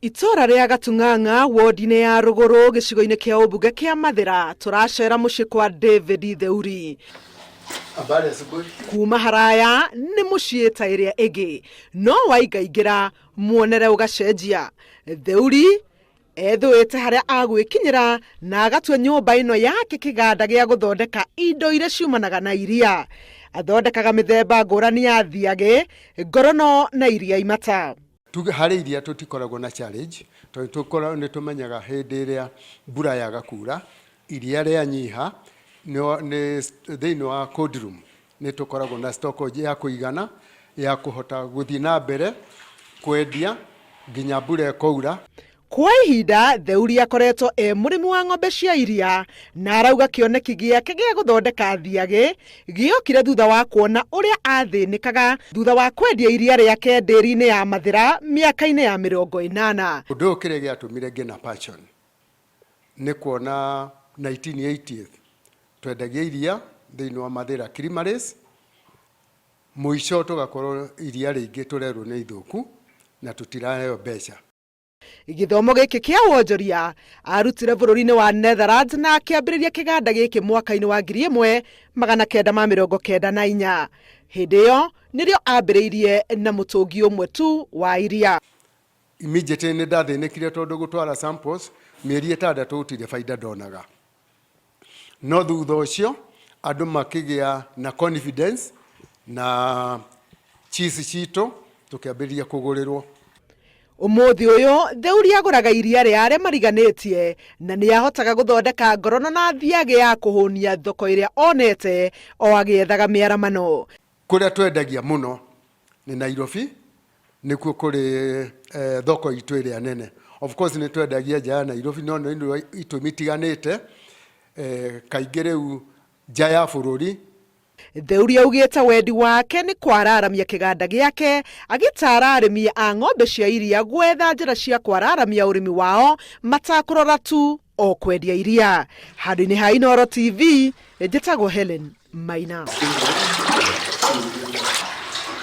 Itũra rĩa Gatung'ang'a wodi-inĩ ya Rũgũrũ gĩcigo-inĩ kĩa ũmbunge kĩa Mathĩra tũracera mũciĩ kwa David Theuri. Habari asubuhi. Kuma haraya nĩ mũciĩ ta ĩrĩa ĩngĩ no waingaingĩra muonere ũgacenjia. Theuri Ethũĩte harĩa agwĩkinyĩra na agatua nyũmba ĩno yake kĩganda gĩa gũthondeka indo iria ciumanaga na iria. Athondekaga mĩthemba ngũrani ya thiagĩ, ngorono na iria imata. Tuge harĩ iria tũtikoragwo na challenge tondũ tũkoragwo nĩ tũmenyaga hĩndĩ ĩrĩa mbura yaga kura iria rĩanyiha nĩ thĩinĩ wa cold room Nĩ tũkoragwo na stock ya kũigana ya kũhota gũthiĩ na mbere kwendia nginya mbura ĩkaura. Kwa ihinda Theuri akoretwo e mũrĩmi wa ng'ombe cia iria na arauga kĩoneki gĩake gĩa gũthondeka thiagĩ gĩokire thutha wa kuona ũrĩa athĩnĩkaga thutha wa kwendia iria rĩake ndĩri-inĩ ya Mathĩra mĩaka-inĩ ya 80. Ũndũ ũyũ kĩrĩa gĩatũmire ngĩe na passion nĩ kuona 1980 Twendagia iria thĩinĩ wa Mathĩra Creameries, mũico tũgakorwo iria rĩingĩ tũrerwo nĩ ithũku na tũtiraheo mbeca. Gĩthomo gĩkĩ kĩa wonjoria arutire bũrũri-inĩ wa Netherlands na akĩambĩrĩria kĩganda gĩkĩ mwaka-inĩ wa 1994. Hĩndĩ ĩyo nĩrĩo ambĩrĩirie na mũtũngi ũmwe tu wa iria. Immediately nĩ ndathĩnĩkire tondũ gũtwara samples mĩeri ĩtandatũ gũtirĩ baida ndonaga. No thutha ũcio andũ makĩgĩa na confidence na cheese citũ tũkĩambĩrĩria kũgũrĩrwo. Ũmũthĩ ũyũ Theuri agũraga iria rĩa arĩa mariganĩtie na nĩ ahotaga gũthondeka ngorono na thiagĩ ya kũhũnia thoko ĩrĩa onete o agĩethaga mĩaramano. Kũrĩa twendagia mũno nĩ Nairobi, nĩkuo kũrĩ eh, thoko itũ ĩrĩa nene. Of course nĩ twendagia nja ya Nairobi no nĩ ũndũ wa itũmi itiganĩte eh, kaingĩ rĩu nja ya bũrũri. Theuri augĩte wendi wake nĩ kwararamia kĩganda gĩake agĩtaara arĩmi a ng'ombe cia iria gwetha njĩra cia kwararamia ũrĩmi wao matakũrora tu o kwendia iria. Handũ-inĩ ha Inooro TV, njĩtagwo Helen Maina.